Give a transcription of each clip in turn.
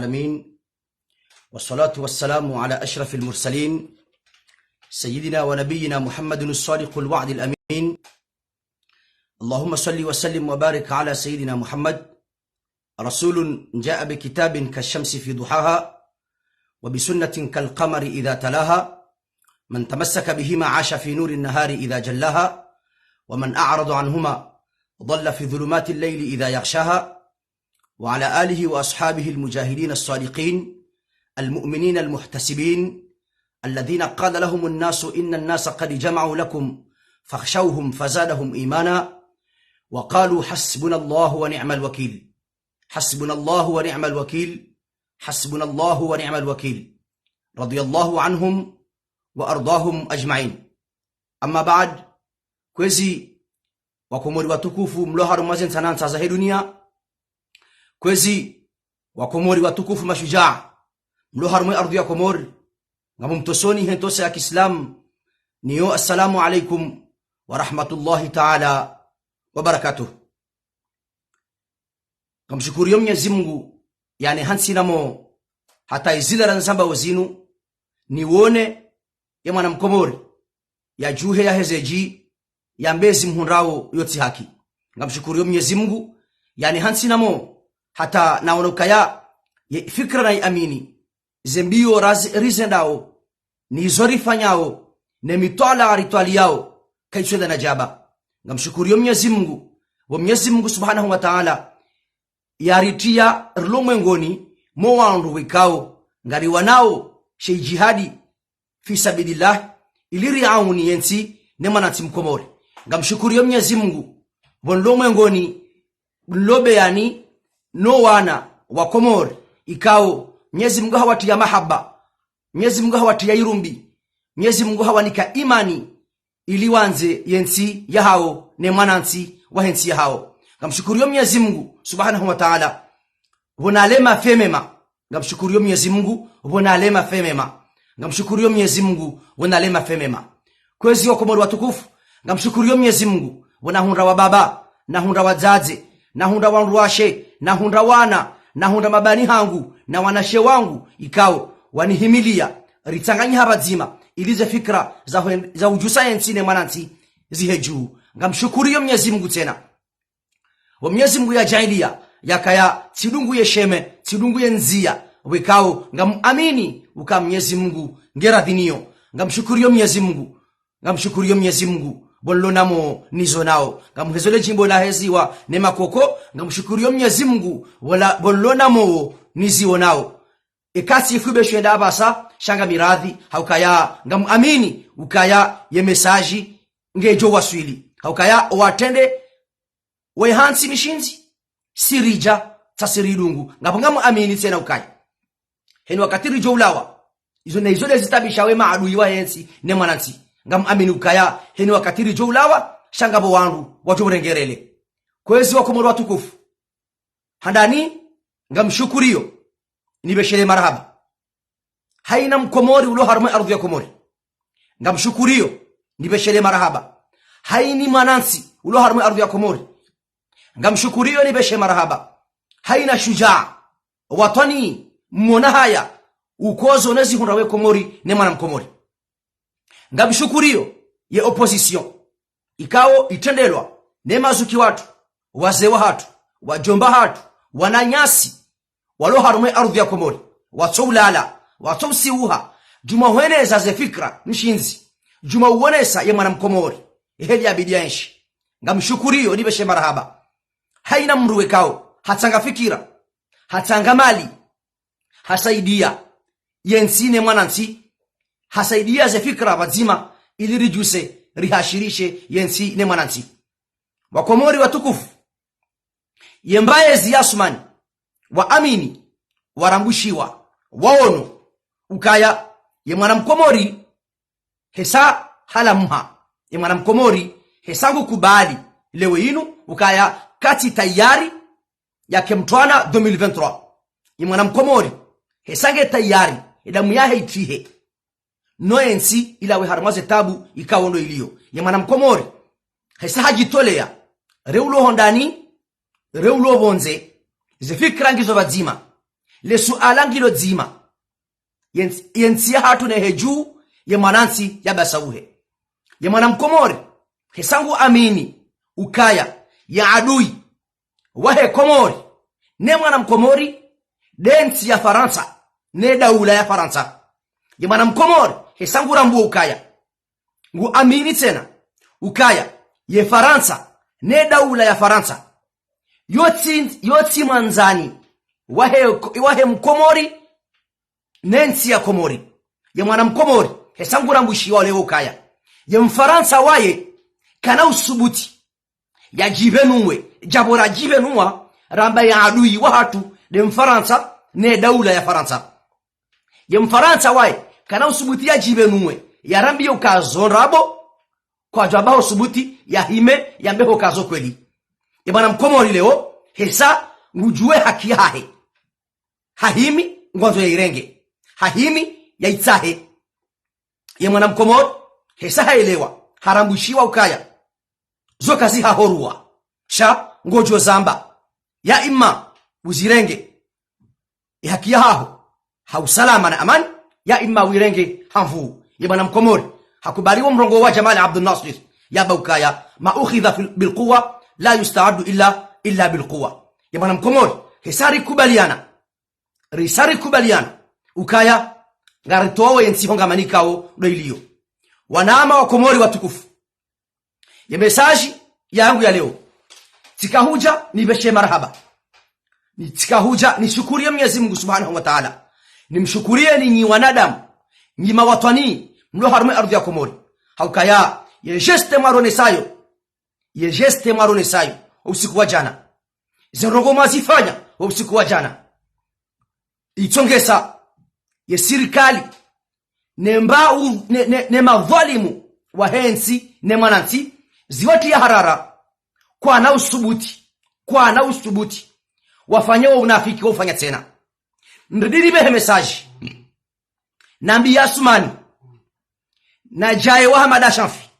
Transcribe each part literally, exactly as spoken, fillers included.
العالمين، والصلاة والسلام على أشرف المرسلين، سيدنا ونبينا محمد الصادق الوعد الأمين. اللهم صل وسلم وبارك على سيدنا محمد، رسول جاء بكتاب كالشمس في ضحاها، وبسنة كالقمر إذا تلاها، من تمسك بهما عاش في نور النهار إذا جلاها، ومن أعرض عنهما ضل في ظلمات الليل إذا يغشاها، وعلى آله وأصحابه المجاهدين الصادقين المؤمنين المحتسبين، الذين قال لهم الناس إن الناس قد جمعوا لكم فاخشوهم فزادهم إيمانا، وقالوا حسبنا الله ونعم الوكيل. حسبنا الله ونعم الوكيل. حسبنا الله ونعم الوكيل. رضي الله عنهم وأرضاهم أجمعين. أما بعد، kwezi Wakomori watukufu mlo harumwa ze ntsanantsa zahe dunia, kwezi Wakomori watukufu mashujaa mlo harumwa ye ardhu ya Komori, ngamumtosoni he ntosa ya kiislamu, niyo assalamu alaikum wa rahmatullahi taala wa barakatuh. Ngamshukuriyo Mnyezi Mungu, yani hantsi namo hata izila ranzamba ozinu, niwone ye mwana Mkomori, yadjuhe yaheze dji, yambe ezi mhundrao yo tsi haki. Ngamshukuriyo Mnyezi Mungu, yani hantsi namo hata naono ukaya ye fikira nayiamini, ze mbiyo razi-, rizendao, nizo rifanyao, ne mitwalaa ritwaliyao, kayitswenda na djaba. Ngamshukuriyo Mnyezi Mungu, wo Mnyezi Mungu subhanahu wa taala, yaritriya rilo mwengoni mo wandru wikao ngariwanao she djihadi fi sabilillah, ili riauni yentsi ne mwanantsi Mkomori. Ngamshukuriyo Mnyezi Mungu, pvo nilo mwengoni, nilo beyani no wana wa Komori, ikao Mnyezi Mungu hawatriya mahaba, Mnyezi Mungu hawatriya irumbi, Mnyezi Mungu hawanika imani, ili wandze yentsi yahao ne mwanantsi wahe ntsi yahao. Ngamshukuriyo Mnyezi Mungu subhanahu wa taala, pvo nalema fe mema. Ngamshukuriyo Mnyezi Mungu, pvo nalema fe mema. Ngamshukuriyo Mnyezi Mungu, pvo nalema fe mema. Kwezi Wakomori watukufu, ngamshukuriyo Mnyezi Mungu, pvo nahundra wababa, nahundra wadzadze, nahundra wandruwashe, nahundra wana, nahundra mabani hangu, na wanashe wangu, ikao wanihimiliya, ritsanganyiha pvadzima, ili ze fikira za hwen-, za udjusa yentsi ne mwanantsi zihe dju. Ngamshukuriyo Mnyezi Mungu tsena. Wo Mnyezi Mungu yadjaaliya, yakaya tsidungu ye sheme, tsidungu ye ndziya, wekao ngamuamini uka Mnyezi Mungu nge radhi niyo. Ngamshukuriyo Mnyezi Mungu. Ngamshukuriyo Mnyezi Mungu, pvo nilo namo nizionao. Ngamhezo le djimbo laheziwa ne makoko, ngamshukuriyo Mnyezi Mungu, pvo la-, pvo nilo namo nizionao. Eka tsi fwibeshwenda apvasa, sha ngami radhi, ha ukaya ngamuamini ukaya ye message ngedjo waswili. Ha ukaya owatrende we hantsi mishindzi, si ridja, tsa si ridungu. Ngapvo ngamuamini tsena ukaya heni wakati ridjo ulawa, izo ne izo nde zitabisha we maadui wahe ntsi ne mwanantsi. Ngamuamini ukaya heni wakati ridjo ulawa, sha ngapvo wandru wadjo urengerele. Kwezi Wakomori watukufu, handani ngamshukuriyo, nibeshelee marahaba hayina Mkomori ulo harumwa ye ardhu ya Komori. Ngamshukuriyo, nibeshelee marahaba hayina mwanantsi ulo harumwa ye ardhu ya Komori. Ngamshukuriyo, nibeshelee marahaba hayina shujaa, watwani, mwona haya, ukozo ne zihundra we Komori ne mwana Mkomori. Ngamshukuriyo ye opposition, ikao itrendelwa ne mazuki watru, wazee wahatru, wadjomba hatru, wananyasi, walo harumwa ye ardhu ya Komori, watso ulala, watso usiuha, djuma hweneza ze fikira mshindzi, djuma uonesa ye mwana Mkomori eheli ya bidi ya enshi. Ngamshukuriyo, nibeshelee marahaba hayina mndru wekao hatsanga fikira, hatsanga mali, hasaidiya yentsi ne mwanantsi, hasaidiya ze fikira pvadzima, ili ridjuse, rihashirishe yentsi ne mwanantsi. Wakomori watukufu, ye mbaye zi ya Asumani, waamini, warambushiwa, waono ukaya ye mwana Mkomori hesa halamuha, ye mwana Mkomori hesa ngukubali leo yinu ukaya katsi tayari yake mtwana deux mille vingt-trois. Ye mwana Mkomori hesa nge tayari ye damu yahe itrihe, no yentsi ilawe harumwa ze tabu ikao ndo iliyo. Ye mwana Mkomori hesa hadjitoleya, re ulo hondani, re ulo pvondze, ze fikira ngizo pvadzima, Le suala ngilo dzima. Ye ntsi, ye ntsi yahatru ne hedju, ye mwanantsi ya basa uhe. Ye mwana mkomori, hesa ngu amini ukaya, ye adui wahe Komori, ne mwana mkomori, nde ntsi ya Farantsa, ne daula ya Farantsa. Ye mwana mkomori, hesa ngu rambuo ukaya, ngu amini tsena ukaya, ye Farantsa, ne daula ya Farantsa, yo tsi, yo tsi mwandzani wahe, wahe mkomori, ne ntsi ya Komori. Ye mwana mkomori, hesa ngu rambushiwa leo ukaya, ye mfarantsa waye, kana usubuti ya djipve nuwe, djapvo ra djipve nuwa, ramba ye adui wahatru, nde mfarantsa, ne daula ya Farantsa. Ye mfarantsa waye, kana usubuti ya djipve nuwe, ya rambiye ukazo ndrabo, kwadjwamba ho subuti, ya hime, yambe ho kazo kweli. Ye mwana mkomori leo, hesa, ngudjuwe haki yahahe. Hahimi, ngwandzo ya irenge. Hahimi, ya itsahe. Ye mwana mkomori, hesa haelewa, harambushiwa ukaya, zo kazi hahorwa. Sha, ngodjo zamba. Ya imma, uzirenge ye haki yahaho, ha usalama na amani, ya imma wirenge ha nvu. Ye mwana mkomori, hakubali wo mrongoo wa Jamal Abdel Nasser, yamba ukaya, ما أخذ في ال-، بالقوة لا يستعاد إلا، إلا بالقوة. Ye mwana mkomori, hesa rikubaliana. Risa rikubaliana ukaya, ngaritoao ye ntsi ho ngamanikao ndo iliyo. Wanama wa Komori watukufu. Ye message yangu ya leo. Tsika hudja nipveshe marahaba. Ni tsika hudja nishukuriye Mwenyezi Mungu Subhanahu wa Ta'ala. Nimshukuriye ni nyi wanadamu, nyi mawatwani, mlo harumwa ardhi ya Komori. Ha ukaya, ye geste mwaronesayo. Ye geste mwaronesayo, usiku wa djana. Ze ndrongoo mwazifanya, usiku wa djana. Itsongesa, ye sirikali, ne mba u-, ne, ne, ne madhwalimu wahe ntsi, ne mwanantsi, ziwatiya harara, kwana usubuti, kwana usubuti, wafanye wo unafiki wa ufanya tsena. Ndidiri pvehe message. Nambiye Asumani, na Djae wa Hamada Shamfi,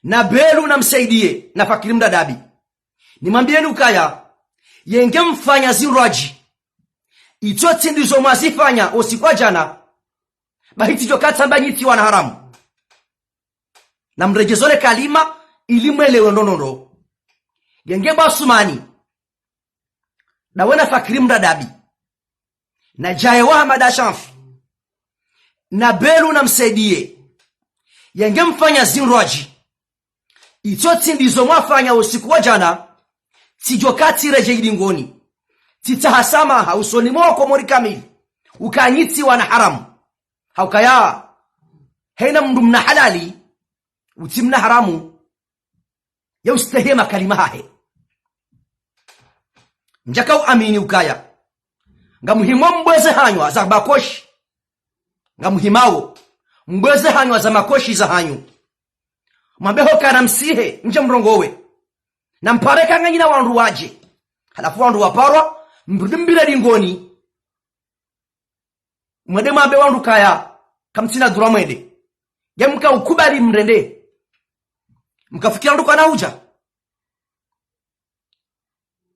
na Belu na Msaidiye, na Fakiri Mdadabi. Nimwambiyeni ukaya, yenge mfanya zindrwadji, itso tsi ndizo mwazifanya usiku wa djana, bahi tsidjo katsamba nyi tsi wana haramu. Na mredjezo le kalima, ili mwelewe ndrongoo ndro. Yenge bo Asumani, ndawe na Fakiri Mdadabi, na Djae wa Hamada Shamfi, na Belu na Msaidiye, yenge mfanya zindrwadji, itso tsi ndizo mwafanya usiku wa djana, tsidjo katsi redjei dingoni. Tsitsaha samaha usoni mwa Komori kamili, uka nyi tsi wana haramu. Ha ukaya, hena mndru mna halali, utsi mna haramu, ya ustehi ye makalima hahe. Ndjaka uamini ukaya, ngamuhimao mbweze hanyu za makoshi. Ngamuhimao mbweze hanyu za makoshi za hanyu. Mwambe ho kana msihe, ndje mrongowe. Na mpare kanganyina wandru wadje. Halafu wandru waparwa, mrudi mbire dingoni. Mwende mwambe wandru kaya, kamtsina dhwamana mwende. Nge mka ukubali mrende. Mkafikiri wandru kwana hudja.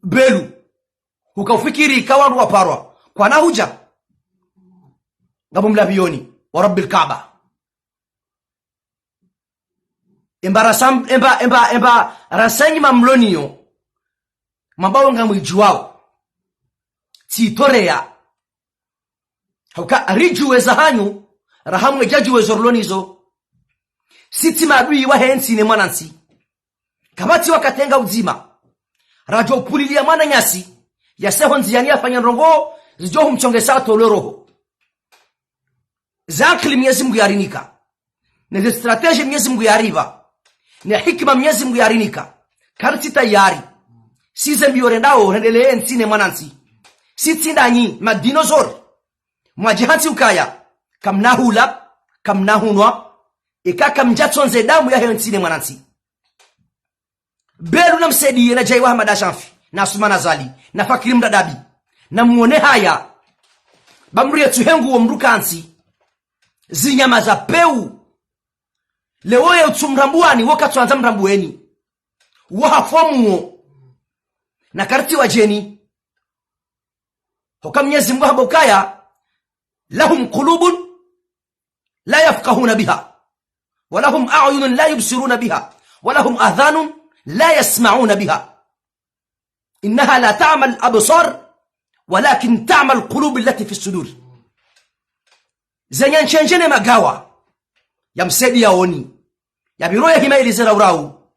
Belu. Ukaufikiri ka wandru waparwa kwana hudja. Ngapvo mlapviyoni, wa Rabbil Kaaba. Emba rasam-, emba, emba, emba rasanyi mamloniyo. Mambao ngamwidjuwao. Tsitoreya. Hauka ridjuwe za hanyu, raha mwedjadjuwe zo rilo nizo. Si tsi maadui wahe ntsi ne mwanantsi. Kapvatsi wakati nga udzima, radjo upuliliya mwananyasi, yase ho ndziyani yafanya ndrongoo zidjo humtsongesa atolwe roho. Za akili Mwenyezi Mungu yarinika, ne ze stratégie Mwenyezi Mungu yaripva, ne hikima Mwenyezi Mungu yarinika, karitsi tayari. Si ze mbiyo rendao, rendelee ntsi ne mwanantsi. Si tsi ndanyi, madinosaure. Mwadjihantsi ukaya, kamna hula, kamna hunwa, eka kamdjatsondze damu yahe ntsi ne mwanantsi. Belu na Msaidiye na Djae wa Hamada Shamfi, na Asumani Azali, na Fakiri Mdadabi, na mwone haya. Ba mdru yetsu hengu wo mdru kantsi. Zinyama za pewu. Leo ye utsu mrambuwani, wo katsuandza mrambuweni. Wo hafomu wo. Na karitsi wadjeni. Hoka Mnyezi Mungu hamba ukaya, لهم قلوب لا يفقهون بها، ولهم أعين لا يبصرون بها، ولهم آذان لا يسمعون بها، إنها لا تعمى الأبصار، ولكن تعمى القلوب التي في الصدور. Ze nyanshenje ne magawa, ya msedi yaoni, ya biro ya hima ili ze raurau.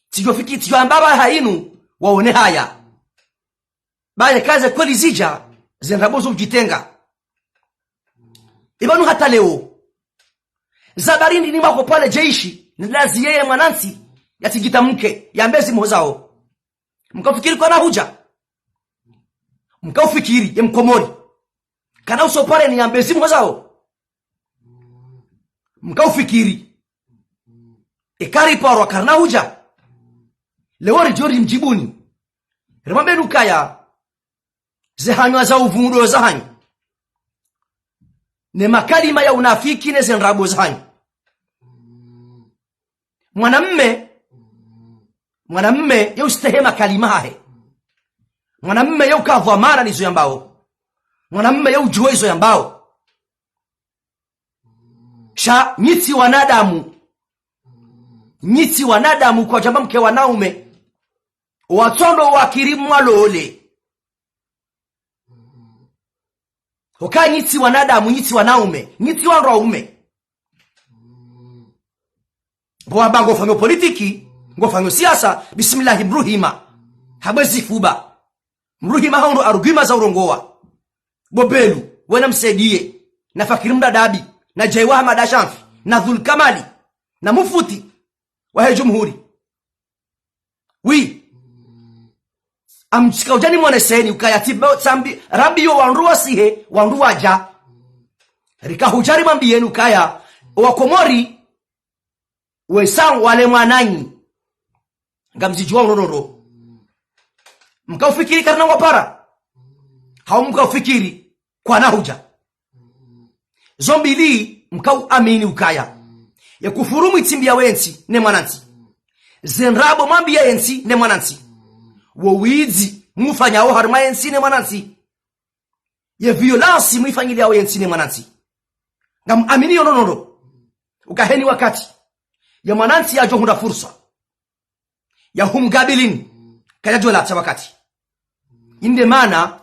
Tsidjo fiki, tsidjo amba ba hayinu, waone haya. Baye kaze kweli zidja, ze ndrabo zo udjitenga. Ipvanu hata leo, za barindi ni mako pvale jeshi, ni lazi yeye mwanantsi, yatsidjitamke, yambe ezi mhozao. Mkaufikiri kwana hudja? Mkaufikiri, ye Mkomori kana uso pare ni yambe ezi mhozao? Mkaufikiri. Eka riparwa karina hudja? Leo ridjo rimdjibuni. Rimwambeni ukaya, ze hanywa za uvundo za hanyu, ne makalima ya unafiki ne ze ndrabo za hanyu. Mwanamme, mwanamme ye ustehi makalima hahe. Mwanamme ye uka dhwamana nizo yambao. Mwanamme ye udjuwa izo yambao. Sha nyi tsi wanadamu. Nyi tsi wanadamu kwadjamba mke wanaume. Watsondo wakiri mwalole. Hoka nyi tsi wanadamu, nyi tsi wanaume, nyi tsi wandru waume. Bo wamba ngofanyo politiki, ngofanyo siasa, bismillahi mruhima. Habwe zifuba. Mruhima haundru arguments za urongowa. Bo Belu, we na Msaidiye, na Fakiri Mdadabi, na Jaiwa Hamada Shamfi, na Dhul Kamali, na Mufuti wahe Jumhuri. Oui. Amtsika udja nimwoneseni ukaya tsi bo, tsambi, rambiyo wandru wasihe, wandru wadja. Rika hudja rimwambiyeni ukaya, owakomori, wesa walemwa nanyi. Ngamzidjuwa unonono. Mkaufikiri karina ngwapara? Hau mkaufikiri kwana hudja? Zo mbili mkauamini ukaya, ye kufuru mwitsimbiya yentsi ne mwanantsi. Ze ndrabo mwambiya yentsi ne mwanantsi. Wo widzi mufanyao harumwa yentsi ne mwanantsi. Ye violence mwifanyiliyao yentsi ne mwanantsi. Ngamuamini yo nonono. Uka heni wakati ye mwanantsi yadjo hundra fursa ya humgabilini, kayadjo latsa wakati. Inde mana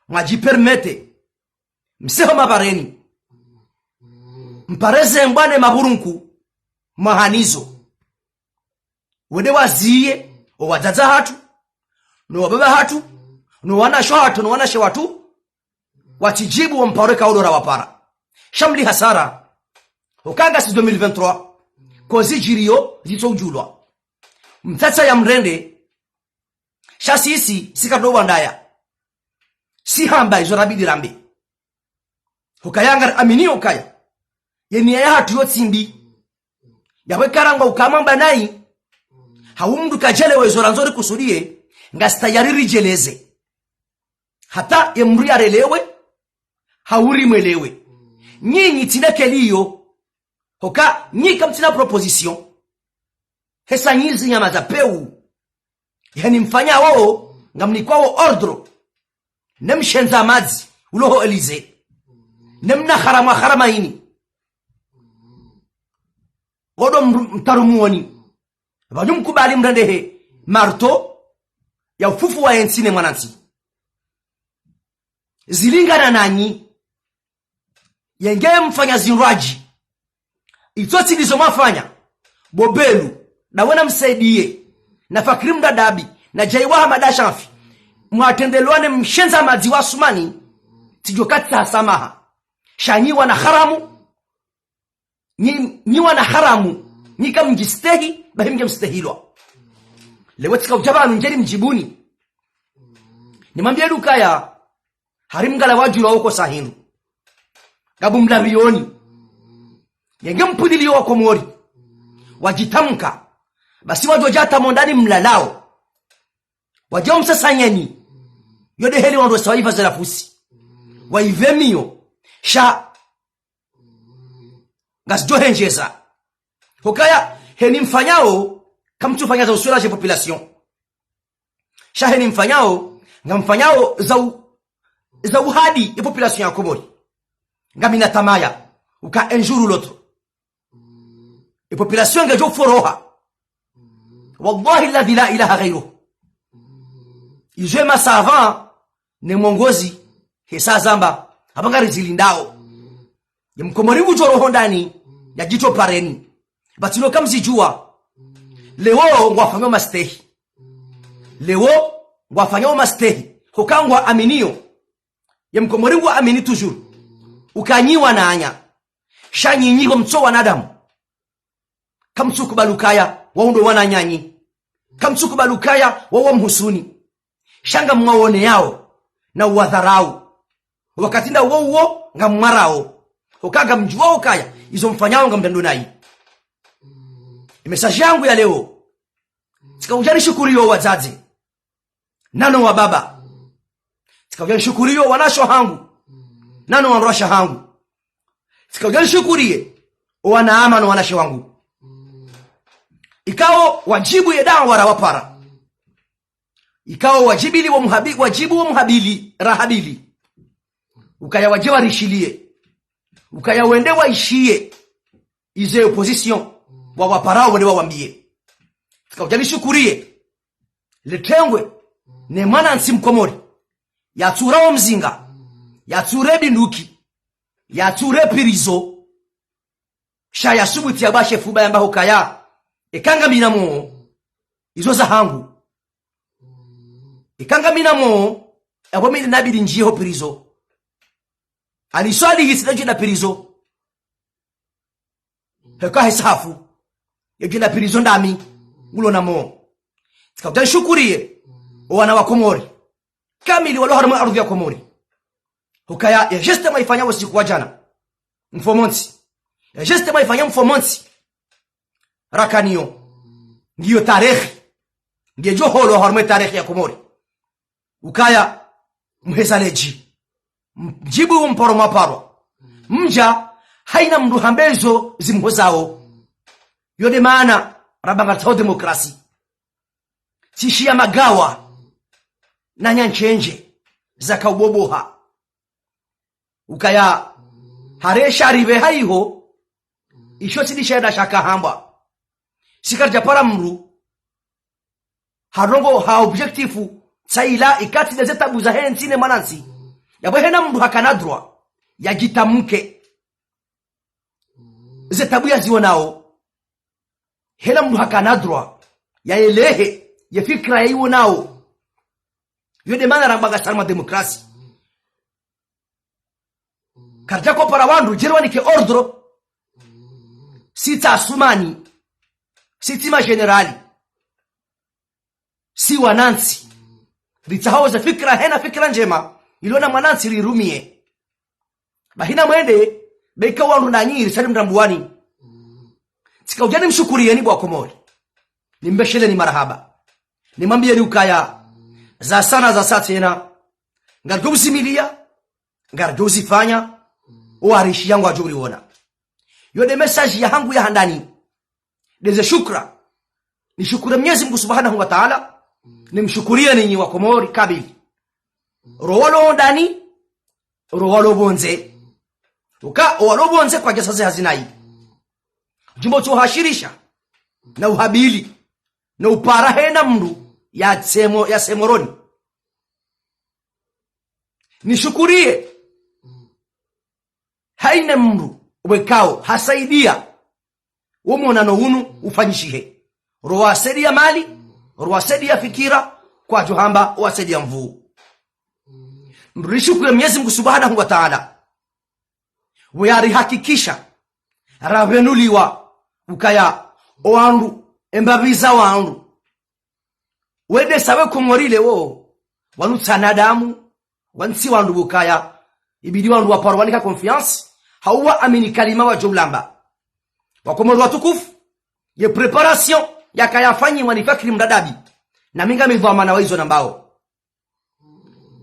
mwadjipermete mseho mabareni, mpareze mbwane maburunku, mwahanizo. Wende waziye owadzadze hatru, no wababa hatru, no wanashe hatru, no wanashe watru, watsidjibu wamparo eka odora wapara. Sha mli hasara. Okanga si deux mille vingt-trois, ko zidjiriyo zitso udjulwa. Mtsatsa ya mrende, sha sisi, si kadowa ndaya. Si hamba izo rabidi rambe. Hukaya ngariamini ukaya, ye niya yahatru yo tsi mbi. Yapvo eka rangwa uka mwamba nayi, hau mndru kadjelewe izo randzo rikusudiye, ngasi tayari ridjeleze. Hata ye mndru yarelewe, hau rimwelewe. Nyinyi tsi ndekeliyo. Hoka nyi kamtsina proposition. Hesa nyi zinyama za pewu. Heni mfanyao, ngamnikwawo ordre. Ne mshendza madzi, ulo ho Élysée. Ne mna haramu wa harama ini. Wodo mru-, mtarumuoni. Pvanyu mkubali mrendehe marto ya ufufuwa yentsi ne mwanantsi. Zilingana nanyi. Yenge mfanya zindrwadji. Itso tsi ndizo mwafanya. Bo Belu, na we na Msaidiye, na Fakiri Mdadabi, na Jaiwa Hamada Shamfi. Mwatrendelwa ne mshendza madzi wa Sumani, tsidjo katsaha samaha. Sha nyi wana haramu, nyi, nyi wana haramu, nyi kamdjistehi, bahi mdje mstehilwa. Lewo tsika udja pvanu ndjeli mdjibuni. Nimwambiye ukaya, hari mngala wadjulwa oko sahindru. Ngabu mlariyoni. Yenge mpwililiyo wa Komori wadjitamka, basi wadjo dja hata mondani mlalao. Wadje omsasanyeni. Yo de heli wandru wesa waipva zela fusi. Waipve miyo. Sha ngasi djo hendjeza. Hukaya, heni mfanyao, kamtsu fanya za uswela je population. Sha heni mfanyao, ngamfanyao za u-, Za uhadi ye population ya Komori. Ngamina tamaya, uka un jour ou l'autre, ye population ngedjo foroha. Wallahi alladhi la ilaha ghayruh. Izo ye ma savants ne mwongozi hesa zamba, hapvo ngarizilindao. Ye mkomori ngudjo roho ndani, ya djitso pareni. Pvatsina kamzidjuwa. Leo ngwafanyao mastehi. Leo ngwafanyao mastehi. Hoka ngwaaminio. Ye mkomori nguamini toujours. Uka nyi wananya. Sha nyinyi pvo mtso wanadamu. Kamtsukubali ukaya wao ndo wananyanyi. Kamtsukubali ukaya wao wamhusuni. Sha ngamwaoneyao na uwadharau. Wakati nda uwo uwo ngamwarao. Hoka ngamdjuwao ukaya izo mfanyao ngamdando nayi. Ye message yangu ya leo. Tsika udja nishukuriyo wadzadze. Nano wababa. Tsika udja nishukuriyo wanashe wahangu. Nano wanashe wahangu. Tsika udja nishukuriye owananya no wanashe wangu. Ikao wadjibu ye daawa rawapara. Ikao wadjibili wo muhabi-, wadjibu wo muhabili, rahabili. Ukaya wadje warishiliye. Ukaya wende waishiye. Ize opposition, wawaparao wende wawambiye. Tsika udja nishukuriye. Le tengwe, ne mwanantsi mkomori. Yatsurao mzinga. Yatsure binduki. Yatsure prison. Sha yasubuti yabashe fuba yamba hukaya. Eka ngamina mo. Izo zahangu. Eka ngamina mo. Apvo mi nabidi ndjiye ho prison. Aliswali hisi na djina prison. Heka hesa hafu. Ye djina prison ndami. Ngulo na mo. Tsika udja nishukuriye. Owana wa Komori. Kamili walo harumwa ardhwi ya Komori. Hukaya ye geste mwaifanya usiku wa djana. Mfomontsi. Ye geste mwaifanya mfomontsi. Rakaniyo. Ngiyo tarehi. Ngedjo holo harumwa tarehi ya Komori. Ukaya mheza ledji. Mdjibu wo mparo mwaparwa. Mdja, haina mndru hambe zo zimhozao. Yo nde maana, ramba ngaritsao demokrasi. Tsishiya magawa, na nyanshendje, zaka uboboha. Ukaya, hare sha ripve haiho, isho tsi ndishenda shaka hambwa. Sika ridjapara mndru, harongoa ha objectif, tsaila ikati nde ze tabu zahe ntsi ne mwanantsi. Yapvo hena mndru hakana droit, yadjitamke. Ze tabu yazionao. Hena mndru hakana droit, yaelehe, ye fikira yaiwonao. Yo nde maana ramba ngasina demokrasi. Karidjaka upara wandru, djeli wanike ordre. Si tsi Asumani. Si tsi ma généraux. Si wanantsi. Ritsaho ze fikira hena fikira ndjema. Ilo na mwanantsi rirumiye. Bahi na mwende, beka wandru nanyi risali mrambuwani. Tsika udja nimshukuriyeni bo wa Komori. Nimbesheleni marahaba. Nimwambiyeni ukaya. Zasaya na zasaya tsena. Ngaridjo uzimiliya. Ngaridjo uzifanya, owarishiya ngwadjo uriona. Yo nde message yahangu ya handani. Nde ze shukra. Nishukuru Mwenyezi Mungu Subhanahu wa Ta'ala, nimshukuriye ninyi wa Komori kabili. Ro walo ndani, ro walo pvondze. Uka, owalo pvondze kwadjasa ze hazi nayi. Djumbo tso hashirisha, na uhabili, na upara hena mndru, ya tsemo, ya semoroni. Nishukuriye. Haina mndru wekao hasaidiya wo mwonano unu ufanyishihe. Ro wasaidiya mali, ro wasaidiya fikira, kwadjo hamba wasaidiya nvuu. Nishukuriye Mwenyezi Mungu Subhanahu wa Ta'ala. Weyarihakikisha, rapvenuliwa, ukaya, owandru, embapvi za wandru. Wende sawe Komori leo, wanu tsi wanadamu, wanu tsi wandru bukaya, ibidi wandru waparo wanika confiance, hau waamini kalima wadjo ulamba. Wa Komori watukufu, ye préparation yakaya yafanyiwa ni Fakri Mdadabi, na mi ngami dhwamana wa izo nambao.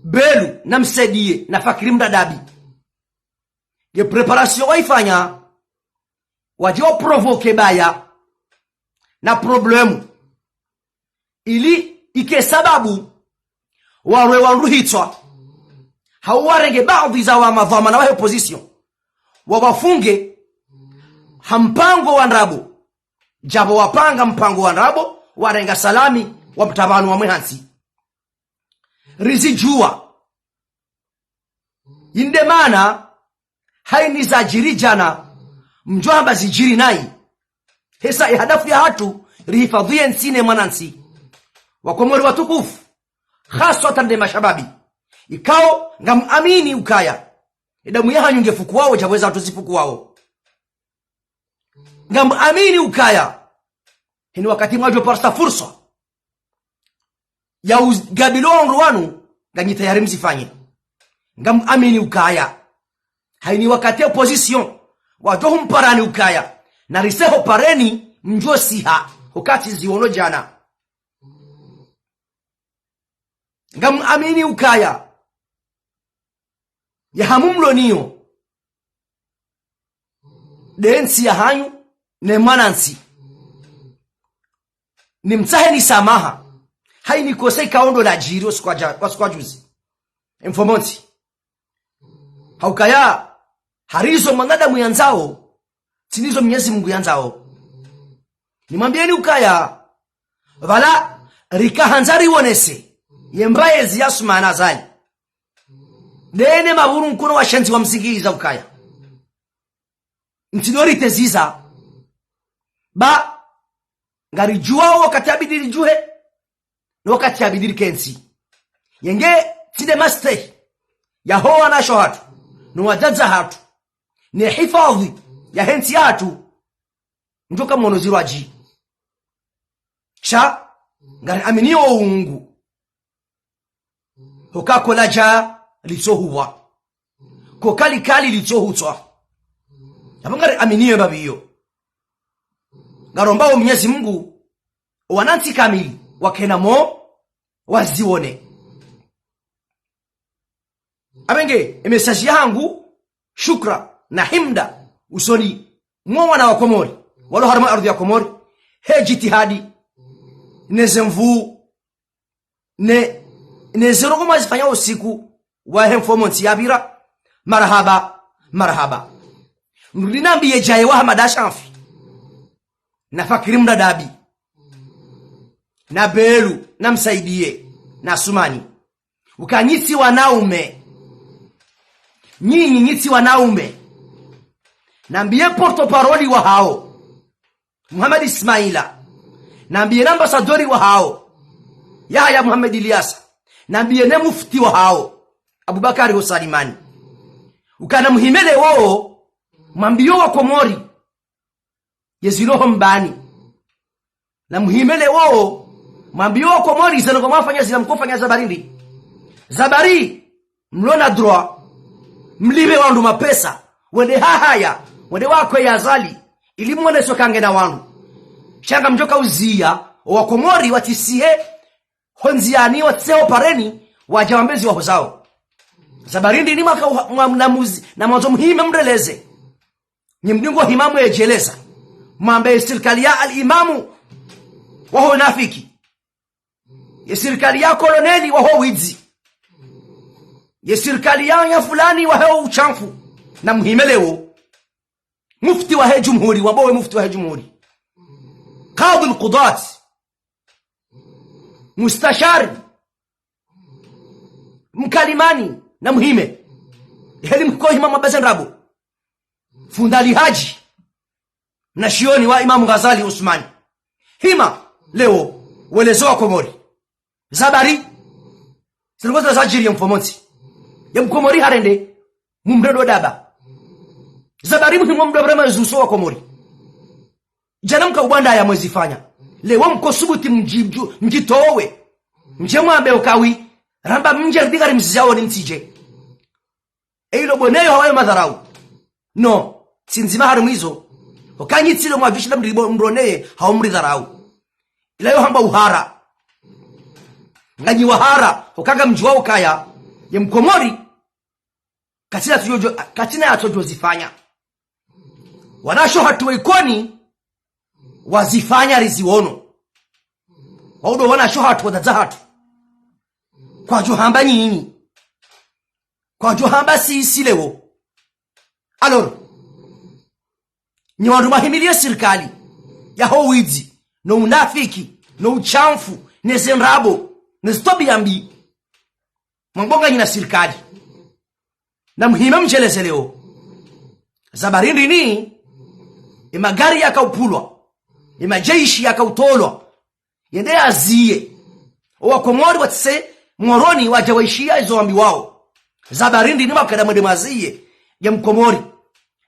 Belu, na Msaidiye, na Fakri Mdadabi. Ye préparation waifanya, wadje wa provoquer baya, na problème. Ili ike sababu, warwe wandru hitswa, Hau warenge baadhwi za wa madhwamana wahe opposition, wawafunge ha mpango wa ndrabo. Djapvo wapanga mpango wa ndrabo, warenga salami, wamtapvanu wamwe hantsi. Rizidjuwa. Inde mana, hayini zadjiri djana, mdjo hamba zidjiri nayi. Hesa ye hadafu yahatru, rihifadhwi ye ntsi ne mwanantsi. Wakomori watukufu, haswatan nde mashababi. Ikao, ngamuamini ukaya. Ye damu yahanyu ngefukuwao, djapvo zahatru zifukuwao. Ngamuamini ukaya. Hini wakati mwadjo parisa fursa ya ugabilo wandru wanu, nganyi tayari mzifanye. Ngamuamini ukaya. Hayini wakati opposition, wadjo humparani ukaya. Na rise ho pareni, mdjo siha, ho kati ziwono djana. Ngamuamini ukaya. Ye hamu mlo nayo. Nde ntsi yahanyu, ne mwanantsi. Nimtsaheni samaha. Hayini kosa ikao ndo ladjiri usiku wa dja-, usiku wa juzi. Mfomontsi. Haukaya, hari izo mwanadamu yandzao, tsi ndizo Mwenyezi Mungu yandzao. Nimwambieni ukaya, pvala rikahandza riwonese, ye mbayezi ya Assoumani Azali. Ndene mavuru nkuno washenzi wamsikiliza ukaya. Ntsi ndo riteziza. Ba, ngaridjuwao wakati yabidi ridjuhe, no wakati yabidi rikentsi. Yenge, tsi nde mastehi, yaho wanashe wahatru, no wadzadze wahatru, ne hifadhwi yahe ntsi yahatru, mdjoka mwono zirwadji. Sha, ngariaminio wo ungu. Hoka kola dja litsohuwa. Koka likali litsohutswa. Yapvo ngariaminio mbapvi iyo. Ngarombao Mwenyezi Mungu, owanantsi kamili, wakena mo, waziwone. Apvenge, e message yahangu, shukra, na himda, usoni, mwa wana wa Komori, walo harumwa ardhwi ya Komori, he jitihadi, ne ze nvuu, ne, ne ze ndrongoo mwazifanya usiku, wahe mfomontsi yapvira, marahaba, marahaba. Nrudi nambiye djaye wa Hamada Shanfi, na Fakiri Mdadabi, na Belu, na Msaidiye, na Sumani. Uka nyi tsi wanaume. Nyinyi nyi tsi wanaume. Nambiye porte-parole wahao, Mohamed Ismaila. Nambiye ne ambassadeur wahao, Yahaya Mohamed Ilyasa. Nambiye ne mufti wahao, Abubakari Hosalimani. Uka namuhime leo, mwambiyo wa Komori, ye zilo ho mbani. Namuhime leo, mwambiyo wa Komori, ze ndrongoo mwafanya zila mkofanya za bari ndri. Za bari, mlo na droit, mlipve wandru mapesa, wende hahaya, wende wakwe ya Azali, ili mwonese uka ngena wandru. Sha ngamdjoka uziya, owa Komori watsisihe, ho ndziyani watsise ho pareni, wadja wambe zi waho zao. Za bari ndri ni mwaka uha-, mwa-, na muzi-, na mwandzo muhime mreleze. Nyi mdungo hima mwedjeleza. Mwambe ye sirikali ya al-Imamu waho nafiki. Ye sirikali ya koloneli waho widzi. Ye sirikali ya, ya fulani waho ushamfu. Namuhime leo. Mufti wahe jumhuri, wambowe mufti wahe jumhuri. Kadhi al-Qudat. Mustashari. Mkalimani, namuhime. Heli mko hima mwambe ze ndrabo. Fundi Ali Haji. Mwanashioni wa Imamu Ghazali Usmani. Hima, leo, weleze wa Komori. Za bari. Ze ndrongoo zila zadjiri ye mfomontsi. Ye mkomori harende, mumrendo daba. Za bari muhimu mdo brema zuso wa Komori. Djana mka ubwanda ya mwezifanya. Leo mko subuti mdji-, mdju-, mdjitowe. Mdje mwambe ukawi, ramba mdje ridika rimziyawo ni mtsidje. Eilo boneyo hawayo madharau. No, tsi ndzima harumwa izo. Oka nyi tsi lo mwavishinda mribo-, mroneye hau mridharau. Ila yo hamba uhara. Nganyi wahara, oka ngamdjuwa ukaya, ye mkomori, katsina tsojo-, katsina ya tsojo zifanya. Wanashe wahatru wa Ikoni, wazifanya riziwono. Waudo wanashe wahatru, wadzadze wahatru. Kwadjo hamba nyinyi. Kwadjo hamba si isi leo. Alors, nyi wandru mwahimiliye sirikali yaho widzi, no unafiki, no ushamfu, ne ze ndrabo, ne ze twabiya mbi. Mwambo nganyi na sirikali. Na muhime mdjeleze leo. Za barindi ni, e magari yakaupvulwa, e majeshi yakautolwa, yende yaziye. Owa Komori watsise Moroni wadja waishiya izo wambiwao. Za barindi ni mwakada mwende mwaziye. Ye Mkomori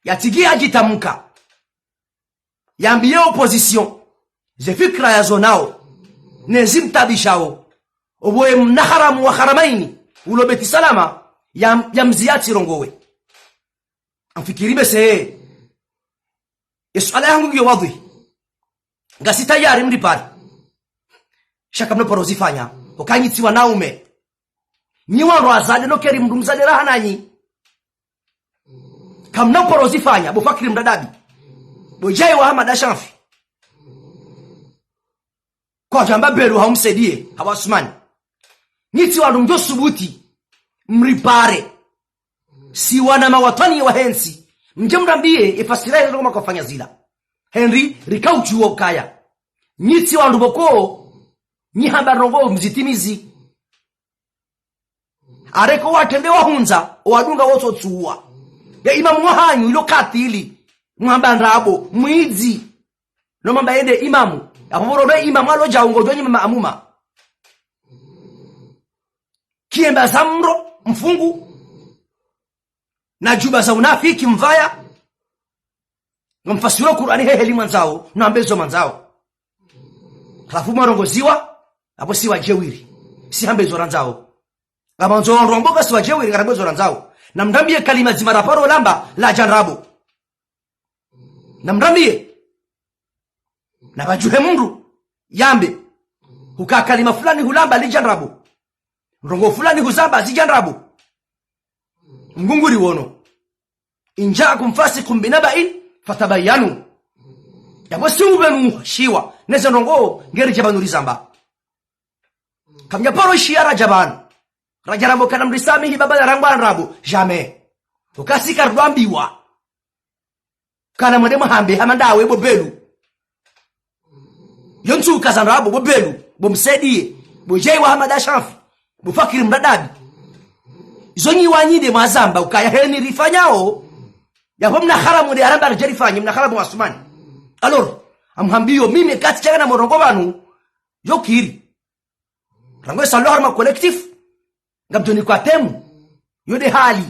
yatiki yadjitamka, yambiye opposition ze fikira yazonao, ne zimtabishao. Oboye mna haramu wa Haramaini, ulo Beti Salama, ya, yamziya tsirongowe. Amfikiri bese. Ye suala yahangu ngiyo wadhwihi. Ngasi tayari mripare. Sha kamna paro zifanya. Oka nyi tsi wanaume. Nyi wandru wazade no keri mndru mzade raha nanyi. Kamna paro zifanya, bo Fakiri Mradabi, bo Djai wa Hamada Shamfi. Kwadjamba Belu haumsaidiye, hawa Asumani. Nyi tsi wandru mdjo subuti, mripare. Si wana mawatwani wahe ntsi, mdje mrambiye, efasira yenu kama kwafanya zila. Henry, rika udjuwa ukaya. Nyi tsi wandru boko, nyi hamba ndrongo mzitimizi. Areke watrende wahundza, owadunga wotsotsuwa. Ye imamu wahanyu, ilo katili. Mwamba ndrabo, mwidzi. No mwamba yende imamu. Apvo pvo ro ne imamu alodja ungodjo nyi maamuma. Kiemba za mro, mfungu. Na djuba za unafiki, mvaya. Ngamfasiro Kur'ani heheli mwandzao, nambe zo mwandzao. Halafu mwarongoziwa, apvo si wadjewiri. Si hambe zo randzao. Ngamandzo ndrongo ka si wadjewiri, ngarambe zo randzao. Na mrambiye kalima dzima raparo lamba, ladja ndrabo. Na mrambiye. Na pvadjuhe mndru, yambe. Huka kalima fulani hulamba lidja ndrabo. Ndrongo fulani huzamba zidja ndrabo. Mngu nguri wono. إن جاءكم فاسق بنبإ فتبينوا. Yapvo si upvenu shiwa, neze ndrongo, ngeri dja pvanu rizamba. Kamdja paro shiya radja pvanu. Radja rambo kana mrisamihi baba ya rangwa ndrabo, jamais. Ukasi karudwambiwa. Kana mwende mwahambe, hama ndawe bo Belu. Yo ntsu ukaza ndrabo, bo Belu, bo Msaidiye, bo Djai wa Hamada Shamfi, bo Fakiri Mradabi. Izo nyi wanyi nde mwazamba ukaya heni rifanyao. Yapvo mna haramu nde aramba radje rifanye, mna haramu Asumani. Alors, amhambiyo mimi kati changa na morongo pvanu, yo kiri. Rangu ye salo harumwa collectif, ngamdjoni kwa temu, yo nde hali,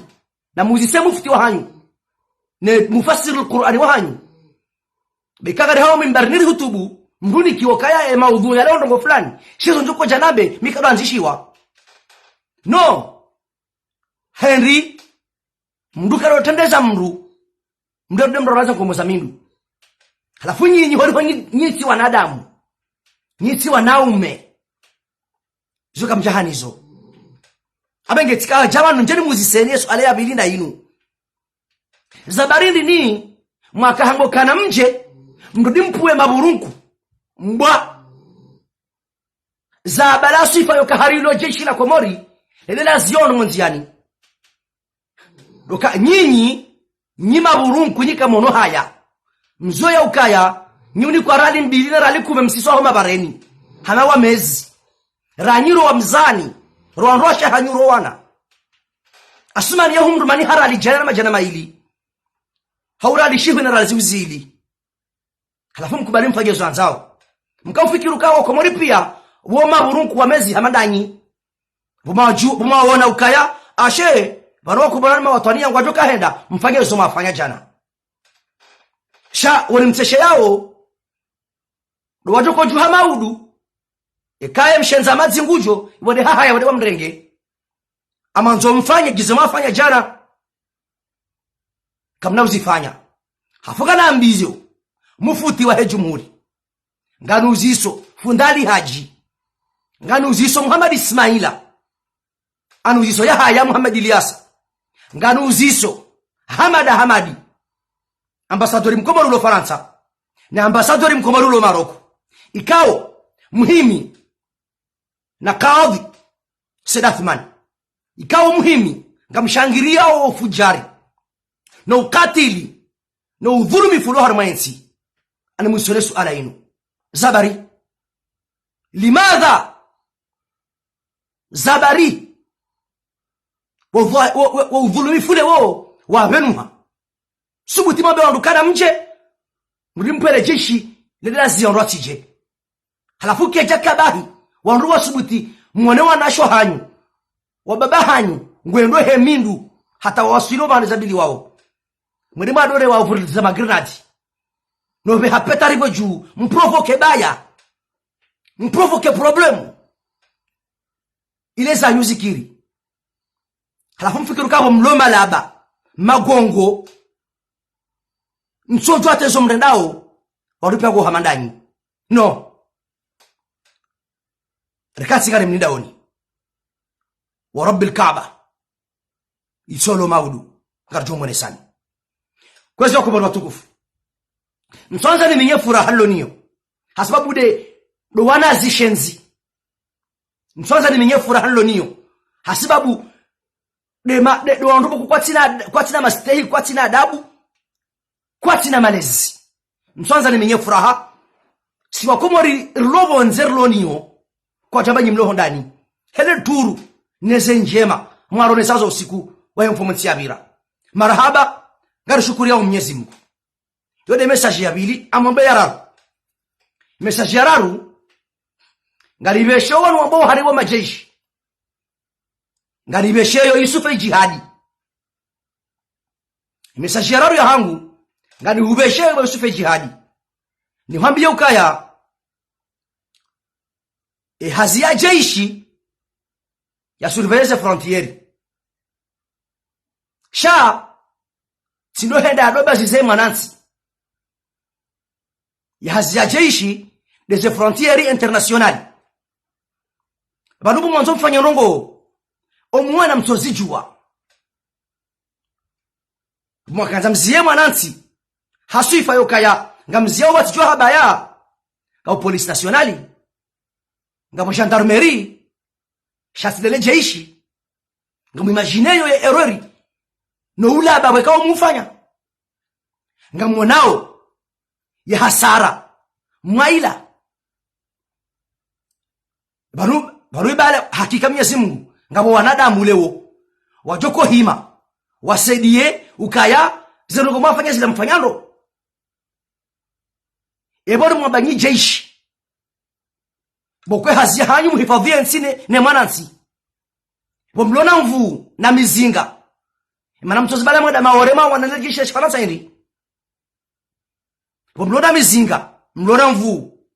na muzise mufti wahanyu, ne mufasiri Kur'ani wahanyu. Beka ngari hawo mimbarini rihutubu, mndru nikiwo kaya e maudhu ya leo ndrongo fulani, shizo ndjoko djanambe, mi kado andzishiwa. No. Henry, mndru kado trendeza mndru, mndru nde mndru raza nkomo za mindru. Halafu nyinyi, holiho nyi, nyi tsi wanadamu. Nyi tsi wanaume. Zo kamdjahanizo. Apvo nge tsika djapvanu ndjeni muziseni ye suala ya pvili nda inu. Za barindi ni, mwaka hango kana mdje, mrudi mpvuwe maburunku. Mbwa. Za bala swifa yo kahari lo jeshi la Komori, lele la ziono mondziani. Doka nyinyi, nyi maburunku nyi kamono haya. Mzo ya ukaya, nyi unikwa rali mbili na rali kume msiswa ho mabareni. Hana wa mezi. Ranyi ro wa mzani, ro wa nrosha hanyu ro wana. Asumani ya humdru mani harali djana na madjana mayili. Haurali shihwi na rali ziuzili. Halafu mkubali mfanye zo andzao. Mka ufikiri uka wa Komori pia, wo maburunku wa mezi hama ndanyi. Pvuma dju, pvuma wona ukaya, ashe, pvanu wa Komori ma watwaniya ngwadjo kahenda, mfanye zo mwafanya djana. Sha, woni mtseshe yawo, ndo wadjo kodjuha maudu, ekaye mshendza madzi ngudjo, iwade hahaya, iwade wa mrenge. Amandzo mfanye, gize mwafanya djana. Kamna uzifanya. Hafuka na ambizo. Mufti wahe jumhuri. Nganu uziso, Fundi Ali Haji. Nganu uziso, Muhammad Ismaila. Anu uziso, Yahaya Muhammad Ilyasa. Nganu uziso, Hamada Hamadi. Ambassadeur Mkomori ulo Farantsa. Na ambassadeur Mkomori ulo Maroko. Ikao, muhimi, na kadhi, Said Athman. Ikao muhimi, ngamshangiriyao ufujari, no ukatili, no udhulumifu ulo harumwa yentsi. Ani mwisole suala inu. Zabari. Limadha? Zabari. Wo, wo, wo, wo udhulumifu le wo, wapvenuha. Subuti mwambe wandru kana mdje, mdri mpvele jeshi, lele la ziyo ndo atsidje. Halafu kedja kabahi, wandru wasubuti, mwone wanashe hanyu, wababa hanyu, ngwendo he mindru, hata wawaswili opvandre zabili wao. Mwende mwadore wao vuriliza magrenade. Nopve hapeta riko dju, mprovoke baya. Mprovoke problème. Ile zanyu zikiri. Halafu mfikiri ukapvo mlo malaba, magongo, mtsodjuwa hata ezo mrendao, wandru piya ko hama ndanyi. No. Rikatsi kale mnindaoni. Wa Rabbil Kaaba. Itsolo maudu. Ngaridjo mwonesani. Kwezi wakomori watukufu. Mtsandza niminye furaha nilo nayo. Hasababu nde, ndo wana zishenzi. Mtsandza niminye furaha nilo nayo. Hasababu nde ma, nde, ndo wandru kwatsina, kwatsina mastehi, kwatsina adabu, kwatsina malezi. Mtsandza niminye furaha. Si wakomori rilo pvondze rilo nayo. Kwadjamba nyi mlo hondani. Hele duru, neze ndjema, mwaronesazo usiku, waye mfumontsi yapvira. Marahaba, ngarishukuriyao Mnyezi Mungu. Yo nde message ya pvili, amwambe ya raru. Message ya raru, ngaripveshe wanu wambao hari wa majeshi. Ngaripveshe yo Yusufe Jihadi. Message ya raru ya hangu, ngaripveshe yo Yusufe Jihadi. Nihwambiye ukaya, e hazi ya jeshi, ya surveiller ze frontières. Sha, tsi ndo hwenda yado bazize mwanantsi. Ye hazi ya jeshi, nde ze frontières internationales. Pvanu pvo mwandzo mfanye ndrongoo, omwana mtsozidjuwa. Mwakandza mziye mwanantsi, ha swifa yokaya, ngamziyao watsidjuwa habaya, ngapvo police nationale, ngapvo gendarmerie, sha tsi lele jeshi. Ngamwimagineyo ye erreur, no ulaba wekao mufanya. Ngamwonao ye hasara mwaila. Pvanu, pvanu ibale hakika Mnyezi Mungu, ngapvo wanadamu leo, wadjo kohima, wasaidiye, ukaya, ze ndrongoo mwafanya zila mfanya ndro. Epvo ndo mwamba nyi jeshi. Pvo kwe hazi ya hanyu muhifadhwi ye ntsi ne, ne mwanantsi. Pvo mlo na nvuu na mizinga. Emana mtsozi bala mwenda Maore mwawana ne jeshi la Shifarantsa hindri. Pvo mlo na mizinga, mlo na nvuu.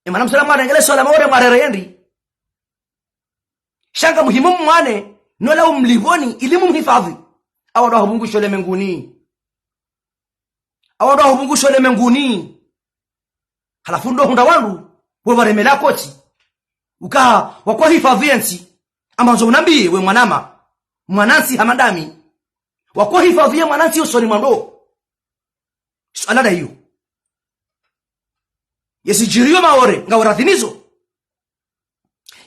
Emana mtsola mwarengele swala Maore mwarere hindri. Sha ngamhimu mwane, nola umlipvoni, ili mumhifadhwi. Awa ndo wahupvungusho le menguni. Awa ndo wahupvungusho le menguni. Halafu ndo hundra wandru, we waremela koti. Uka, wakwa hifadhwi ye ntsi. Amandzo unambiye, we mwanama. Mwanantsi hama ndami. Wakwa hifadhwi ye mwanantsi usoni mwa ndro. Suala nda iyo. Ye zidjiriyo Maore, ngawe radhi nizo.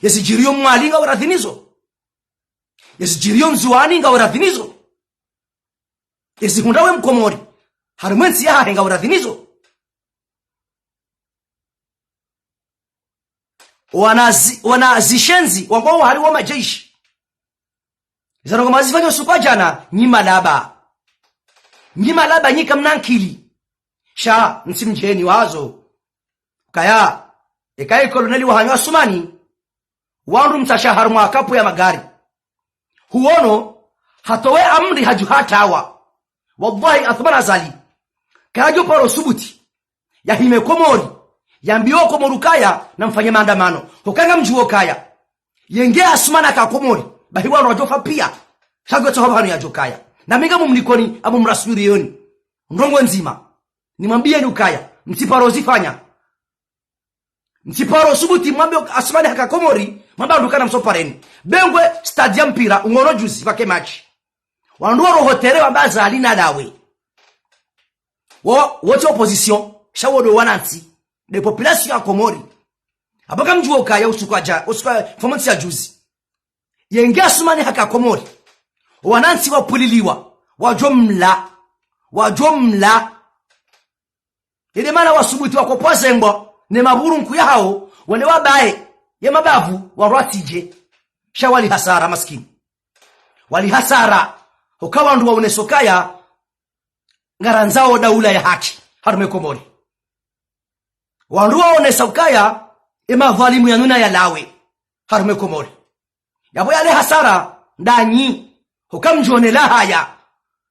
Ye zidjiriyo Mwali, ngawe radhi nizo. Ye zidjiriyo Ndzuwani, ngawe radhi nizo. Ye zihundra we Mkomori, harumwa ye ntsi yahahe, ngawe radhi nizo. Wana zi, wana zishenzi, wangwao hari wa majeshi. Zana ngoma zifanya usiku wa djana, nyi malaba. Nyi malaba, nyi kamna nkili. Sha, ntsi mdjeni wazo. Kaya, eka ye koloneli wahanyu Asumani, wandru mtsasha harumwa kapu ya magari. Huono, hatowe amri hadju hatawa. Wallahi, Athumani Azali, kayadjo paro subuti yahime Komori, yambiye Komori ukaya namfanye maandamano. Hoka ngamdjuwo ukaya yenge Asumani haka Komori, bahi wandru wadjofa piya. Sha ngwetso hapvo hanu yadjo kaya. Na mi ngamumnikoni, amu mraswiriyoni ndrongoo ndzima. Nimwambiyeni ukaya, mtsiparo zifanya. Mtsiparo subuti mwambe Asumani haka Komori, mwambe wandru kana msopareni. Bengwe stade ya mpira, ungono juzi, pvake match. Wandru waro hotere wamba Azali nalawe. Wo, wote opposition, sha wo ndo wanantsi, nde population ya Komori. Apvo ngamdjuwo ukaya usiku wa dja, usiku wa, mfumontsi ya juzi, yenge Asumani haka Komori, Wanantsi wapvuliliwa, wadjo mla, wadjo mla. Yende mana wasubuti wakopvwa zembwa ne mapvurunku yahawo, wende wabaye ye mabavu warwatidje. Sha wali hasara maskini. Wali hasara, hoka wandru waoneso ukaya ngarandzao daula ya haki harumwa Komori. Wandru waonesa ukaya ye madhwalimu yanu nayalawe harumwa Komori. Yapvo yale hasara ndanyi, hoka mdjonela haya.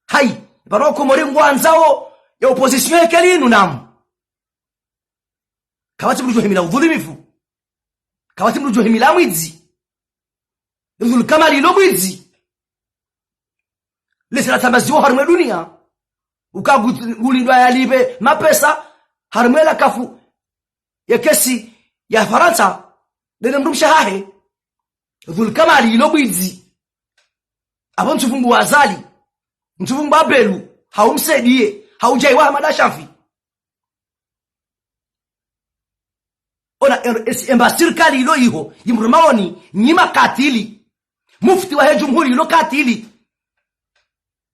Hayi, pvanu Komori ngwandzao ye opposition yeke linu namu. Kapvatsi mdru djo himila udhulimifu. Kapvatsi mdru djo himila mwidzi. Dhul Kamali ilo mwidzi. Lesi latambaziwa harumwa dunia. Uka ngu-, ngulindwa yalipve mapesa harumwa la kafu ye kesi ya Farantsa, ndene mdrumshe wahahe. Dhul Kamali ilo mwidzi. Apvo ntsu vumbuwa Azali, ntsu vumbuwa Belou, hau Msaidié, hau Djae Wahamada Chanfi. Ona, em-, esi-, emba sirikali ilo iho, yimrumaoni, nyi makatili. Mufti wahe jumhuri ilo katili.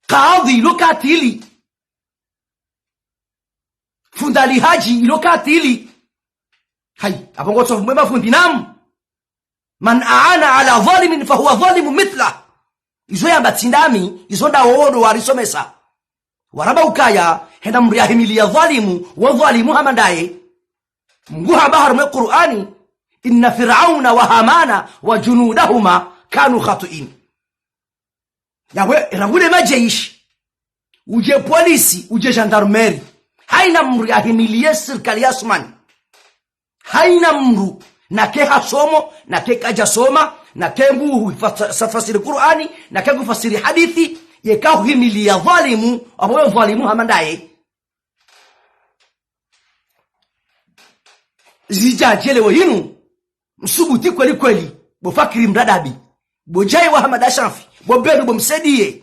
Kadhi ilo katili. Fundi Ali Haji ilo katili. Hayi, apvo ngotso mwe mafundi namu. من أعان على ظالم فهو ظالم مثله. Izo yamba tsi ndami, izo ndawo ndo warisomesa. Waramba ukaya, hena mdru yahimiliya dhwalimu, wo dhwalimu hama ndaye. Mngu hamba harumwa Kur'ani, إن فرعون وهامان وجنودهما كانوا خاطئين. Yapvo, rangu le majeshi, udje polisi, udje gendarmerie. Hayina mdru yahimiliye sirikali ya Asumani. Hayina mdru, nake hasomo, nake kadjasoma, nake ngu fa-, sa-, fasiri Kur'ani, nake ngu fasiri hadithi, yeka uhimiliya dhwalimu, apvo ye dhwalimu hama ndaye. Zidja djelewo yinu, msubuti kweli kweli, bo Fakiri Mradabi, bo Djae Wahamada Chanfi, bo Belou, bo Msaidié,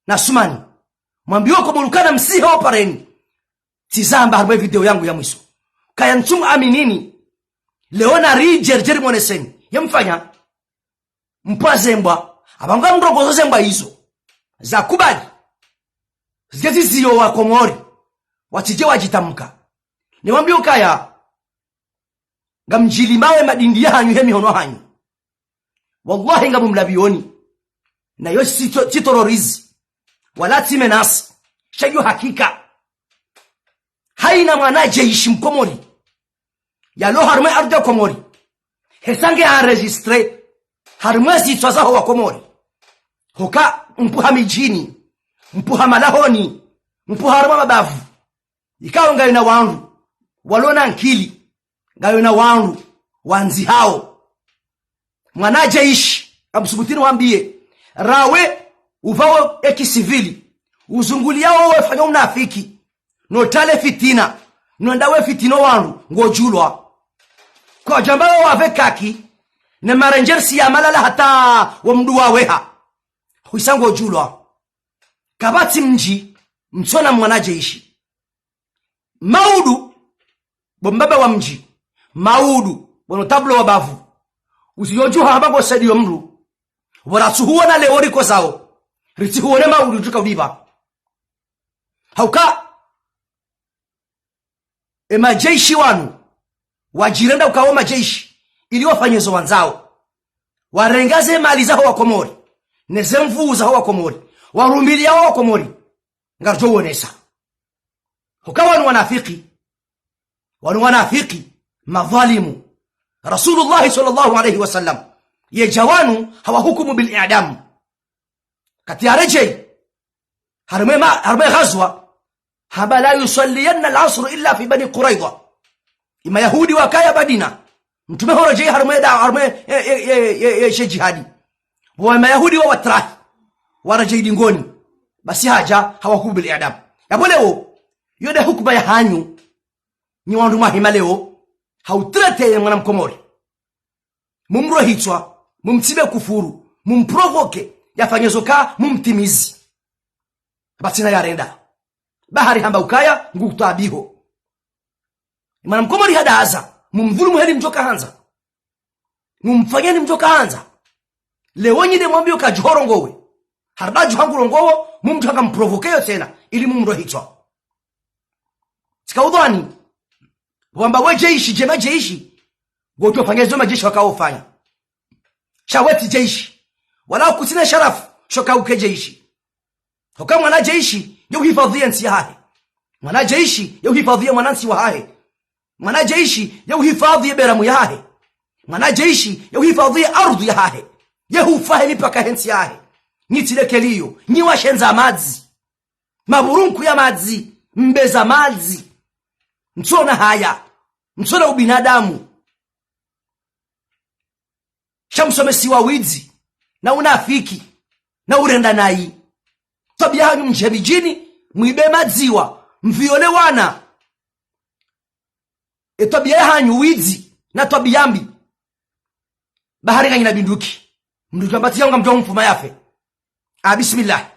na Asumani. Mwambiwo ko bo Lukana msiha wapareni. Tsizamba harumwa video yangu ya mwiso. Kaya ntsu mu aminini. Leo nari djeri djeri moneseni. Ye mfanya. Mpvwa zembwa. Apvanga mrongozo zembwa izo. Zakubali. Zidje ziziyo wa Komori. Watsidje wadjitamuka. Niwambiwo ukaya. Ngamdjilimawo ye madindi yahanyu he mihono hanyu. Wallahi ngamumlapvioni. Na yo tsi to-, tsi terroriste. Wala tsi menace. Sha yo hakika. Hayina mwanajeshi Mkomori yalo harumwa ardhi ya Komori, hesa nge enregistré harumwa zitswa zaho wa Komori. Hoka mpvuha midjini, mpvuha malahoni, mpvuha harumwa mabavu. Ikao ngayo na wandru walo na nkili, ngayo na wandru wandzihao. Mwanajeshi, ngamsubutini wambiye, rawe upvawo ye kisivili, uzunguliyawo wefanya unafiki, no tale fitina, no ndawe fitina wandru, ngodjulwa. Kwadjamba wo wapve kaki, ne marangers ya malala hata wo mdru waweha. Hwisa ngodjulwa. Kapvatsi mdji mtsona mwanajeshi. Maudu, bo mbaba wa mdji. Maudu, bo notable wa bavu. Usiyo djuha hamba ngo saidiyo mdru. Pvo ratsuhuwona leo rikozao. Ritsihuwone maudu djuka udipva. Hauka, ye majeshi wanu, wadjirenda ukaya wo majeshi, ili wafanye zo wandzao. Warenga ze mali zaho wa Komori, ne ze nvuu zaho wa Komori, warumiliyawo wa Komori. Ngaridjo wonesa. Hoka wanu wanafiki. Wanu wanafiki. Madhwalimu. Rasulullah swallallahu alayhi wa sallam yedja wanu hawahukumu bil i'dam. Kati yaredjeyi. Harumwa ma-, harumwa ghazwa. Hamba لا يصلين العصر إلا في بني قريظة. Ye Mayahudi wakaya Madina. Mtrume horedjeyi harumwa da, harumwa, e, e, she jihadi. Wo Mayahudi wa watrahi. Waredjeyi dingoni. Basi hadja hawahukumu bil i'dam. Yapvo leo, yo nde hukuma yahanyu. Nyi wandru mwahima leo, hautraité ye mwana Mkomori. Mumrohitswa, mumtsibe kufuru, mumprovoqué, yafanye zo ka mumtimizi. Batsina yarenda. Bahari hamba ukaya, ngutaabiho. Mwana Mkomori hadaza, mumdhulumu heli mdjoka handza. Mumfanyeni mdjoka handza. Leo nyi nde mwambiyo kadjohorongowe. Haribadju hangu rongowo, mumdru hanga mprovokeyo tsena, ili mumrohitswa. Tsika udhwani, wamba we jeshi, djema jeshi, ngodjo fanya zo majeshi wakaofanya. Sha we tsi jeshi. Wala kutsina sharafu, sho ka uke jeshi. Hoka mwana jeshi, yo uhifadhwi ye ntsi yahahe. Mwana jeshi, yo uhifadhwi ye mwana ntsi wahahe. Mwana jeshi, yo uhifadhwi ye beramu yahahe. Mwana jeshi, yo uhifadhwi ye ardhu yahahe. Ye hufahe mipaka he ntsi yahahe. Nyi tsi lekeliyo, nyi washendza madzi. Maburunku ya madzi, mbeza madzi. Mtsona haya, mtsona ubinadamu. Sha msomesiwa widzi, na unafiki, na urenda nayi. Twabiya hanyu mdje midjini, mwibe madziwa, mviole wana. E twabiya hanyu widzi, na twabiya mbi. Bahari nganyi na bindruki. Mndru djwamba tsi yanga mndru wa mfuma yafe. Ah, bismillah.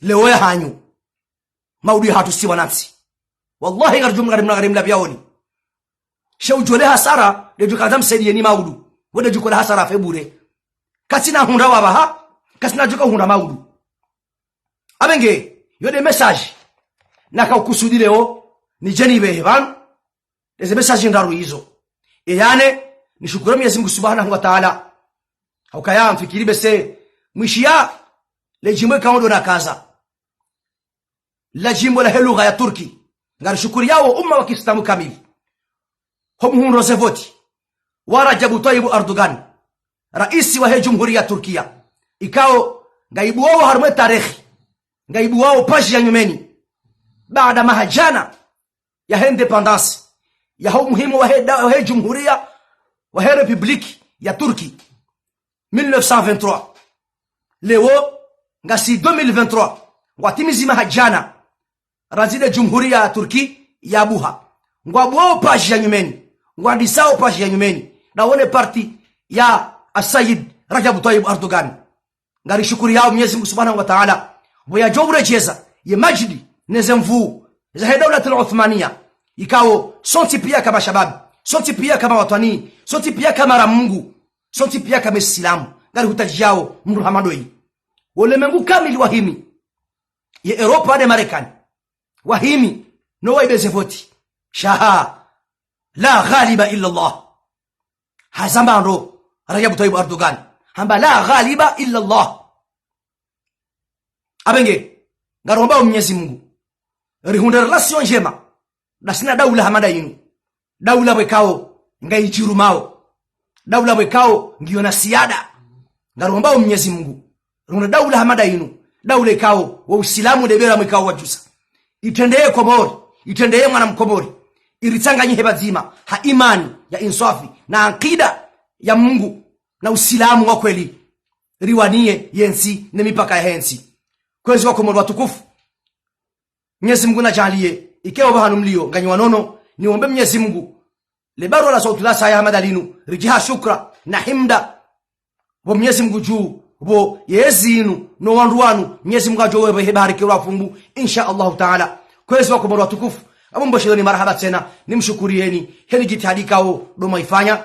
Leo ya hanyu. Maudu ya hatru si wanantsi. Wallahi, ngaridjo mla, ngarimla, ngarimla biyaoni. She udjole hasara, ndedjo kaza msedi yeni maudu. Wende djuko la hasara fe bure. Katsina hundra wapvaha, katsina djuka hundra maudu. Abenge, yo nde message. Naka ukusudi leo, nidje nibehe pvanu. Ndeze message ndraru izo. Eyane, nishukuru Mwenyezi Mungu Subhanahu wa Ta'ala. Haukaya mfikiri bese, mwishiya, le djimbo ikao ndo nakaza. La djimbo lahe lugha ya Turki. Ngarishukuriyawo umma wa kiislamu kamili. Ho muhundro ze voti wa Rajabu Twayibu Erdogan, raisi wahe jumhuriya ya Turkiya. Ikao, ngaibuwawo harumwa ye tarehi. Ngaibuwawo paji ya nyumeni. Baada maha djana yahe indépendance. Yaho muhimu wahe da-, wahe jumhuriya, wahe république ya Turki. Mille neuf cent vingt-trois. Leo, ngasi deux mille vingt-trois. Ngwatimizi maha djana. Randzi nde jumhuriya ya Turki yabuha. Ngwabuwawo paji ya nyumeni. Ngwandisawo paji ya nyumeni. Ndawone parti ya Asayid Rajabu Twayibu Erdogan. Ngarishukuriyawo Mwenyezi Mungu Subhanahu wa Ta'ala. Pvo yadjo uredjeza, ye majidi, neze nvuu, zahe daulatul Uthmaniya. Ikao, sontsi piya kama shababi. Sontsi piya kama watwani. Sontsi piya kama ra Mungu. Sontsi piya kama Isilamu. Ngarihutadjiyawo mndru hama ndoyi. Wo ulemengu kamili wahimi. Ye Europa nde Marekani. Wahimi. No waibe ze voti. Sha ha. La ghaliba illa Allah. Hazamba ndo Rajabu Twayibu Erdogan. Hamba la ghaliba illa Allah. Abenge, ngarombawo Mwenyezi Mungu. Rihundre relation ndjema. Ndasi na daula hama nda yinu. Daula pvwekao, ngayidjirumawo. Daula pvwekao, ngiyo na siyada. Ngarombawo Mwenyezi Mungu. Rihundre daula hama nda yinu. Daula ikao, wo Usilamu nde beramu ikao wadjusa. Itrendeye Komori, itrendeye mwana Mkomori. Iritsanganyihe pvadzima, ha imani ya inswafi, na ankida ya Mungu, na Usilamu wa kweli. Riwaniye ye ntsi, ne mipaka yahe ntsi. Kwezi Wakomori watukufu. Mwenyezi Mungu nadjaaliye, ike opvahanu mliyo, nganyi wanono, niombe Mwenyezi Mungu. Le barua la sauti lasaya hama nda linu, ridjiha shukra, na himda. Pvo Mwenyezi Mungu dju, pvo yezi inu, no wandru wanu, Mwenyezi Mungu adjo wewe he bahari kiro afumbu, insha Allahu Ta'ala. Kwezi Wakomori watukufu, amu mbosheloni marahaba tsena, nimshukuriyeni, heni jitihadi ikao, ndo mwaifanya.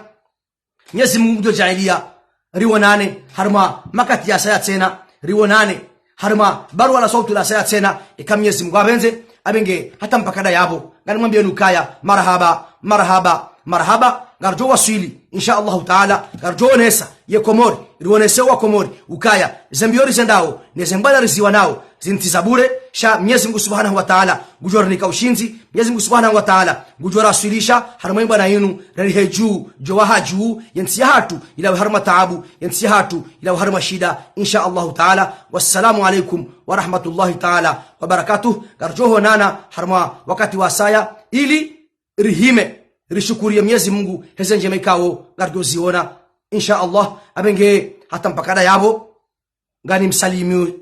Mwenyezi Mungu ngudjo djaaliya, riwonane, harumwa makati yasaya tsena, riwonane, harumwa barua la sauti lasaya tsena, eka Mwenyezi Mungu apvendze, abenge hata mpaka nda yapvo, nganimwambiyeni ukaya, marahaba, marahaba, marahaba, ngaridjo waswili, insha Allahu Ta'ala, ngaridjo wonesa, ye Komori, riwonese Wakomori, ukaya, ze mbiyo rizendao, ne ze mbwana riziwanao, zintsi za bure, sha Mwenyezi Mungu Subhanahu wa Ta'ala, ngudjo rinika ushindzi, Mwenyezi Mungu Subhanahu wa Ta'ala, ngudjo raswilisha, harumwa imbwana yinu, reri he dju, djo waha dju, ye ntsi yahatru, ilawe harumwa taabu, ye ntsi yahatru, ilawe harumwa shida, insha Allahu Ta'ala. Wassalamu alaikum wa rahmatullahi ta'ala wa barakatuh. Ngaridjo honana, harumwa wakati wasaya, ili rihime, rishukuriye Mwenyezi Mungu, heze ndjema ikao, ngaridjo ziona, insha Allah, abenge hata mpaka nda yapvo. Ngani msalimu,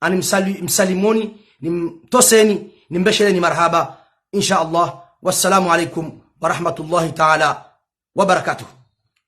ani msali-, msalimuni, nimtoseni, nimbesheleni marahaba. Insha Allah. Wassalamu alaikum wa rahmatullahi ta'ala wa barakatuh.